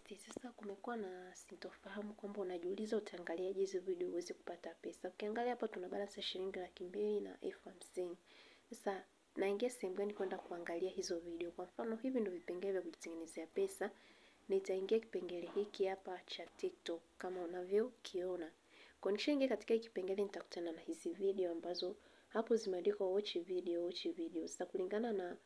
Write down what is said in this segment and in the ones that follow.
Playlist. Sasa kumekuwa na sintofahamu kwamba unajiuliza utaangaliaje hizo video uweze kupata pesa. Ukiangalia hapa tuna balance ya shilingi 250,000. Sasa naingia sehemu gani kwenda kuangalia hizo video? Kwa mfano hivi ndio vipengele vya kujitengenezea pesa. Nitaingia kipengele hiki hapa cha TikTok kama unavyokiona. Kwa nikishaingia katika hiki kipengele nitakutana na hizi video ambazo hapo zimeandikwa watch video, watch video. Sasa kulingana na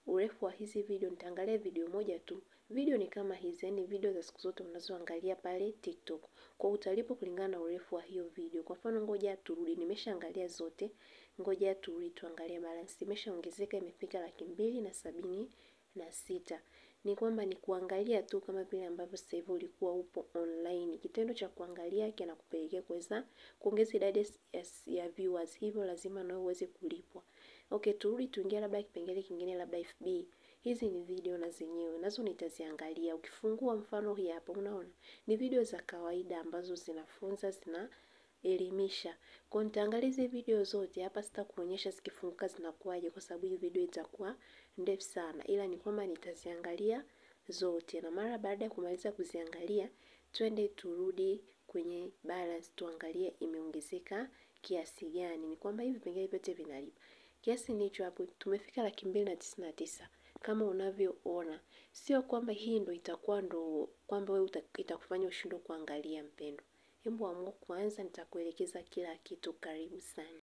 urefu wa hizi video nitaangalia video moja tu. Video ni kama hizi, yani video za siku zote unazoangalia pale TikTok. Kwa utalipo kulingana na urefu wa hiyo video. Kwa mfano ngoja turudi, nimeshaangalia zote. Ngoja turudi tuangalie balance. Imeshaongezeka, imefika 276,000. Ni kwamba ni kuangalia tu kama vile ambavyo sasa hivi ulikuwa upo online. Kitendo cha kuangalia kinakupelekea kuweza kuongeza idadi ya viewers, hivyo lazima na uweze kulipwa. Okay, turudi tuingie labda kipengele kingine, labda FB. Hizi ni video na zenyewe nazo nitaziangalia. Ukifungua mfano hii hapa, unaona ni video za kawaida ambazo zinafunza, zinaelimisha. Kwa nitaangalia hizi video zote hapa, sitakuonyesha zikifunguka zinakuwaje kwa sababu hii video itakuwa ndefu sana, ila ni kwamba nitaziangalia zote, na mara baada ya kumaliza kuziangalia twende turudi kwenye balance tuangalie imeongezeka kiasi gani. Ni kwamba hivi vipengele vyote vinalipa. Kiasi nicho hapo tumefika 299,000 kama unavyoona. Sio kwamba hii ndo itakuwa ndo kwamba wewe itakufanya ushindwe kuangalia mpendo. Hebu amua kwanza, nitakuelekeza kila kitu. Karibu sana.